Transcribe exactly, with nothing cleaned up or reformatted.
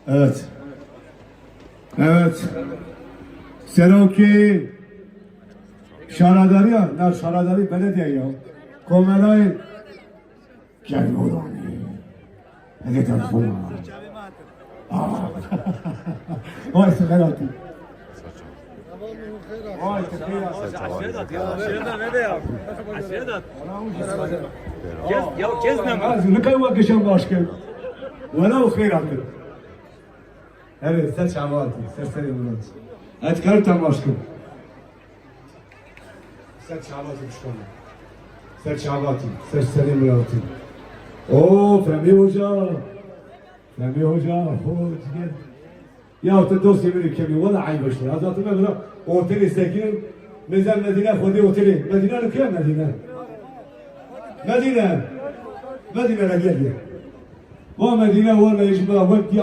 Evet. Evet. Serokê Şaradariya, na Şaradari Belediye ya. Komelay Kermoranê. Hadi telefon. Aa. Vay, sigara atın. Vay, sigara atın. Aşiret at ya, aşiret at, ne de ya? Aşiret at. Kes, ya kes ne? Ha, ne kadar vakışan başkan. Wala o xeyr atın. Evet, ser çavatî, ser serê Murat. Et kar temaşkın. Ser çavatî kuşkanı. Ser çavatî, ser serê Muratî. O, Fehmi Hoca. Fehmi Hoca, ho, ciger. Ya te dostê min kemî, wala eyb işte. Hazatı me bira, otelê sekin, mezen Medine, xwedê otelê. Medine ne kıya Medine? Medine. Medine ne gel gel. Va Medine, wala ejma, wek diya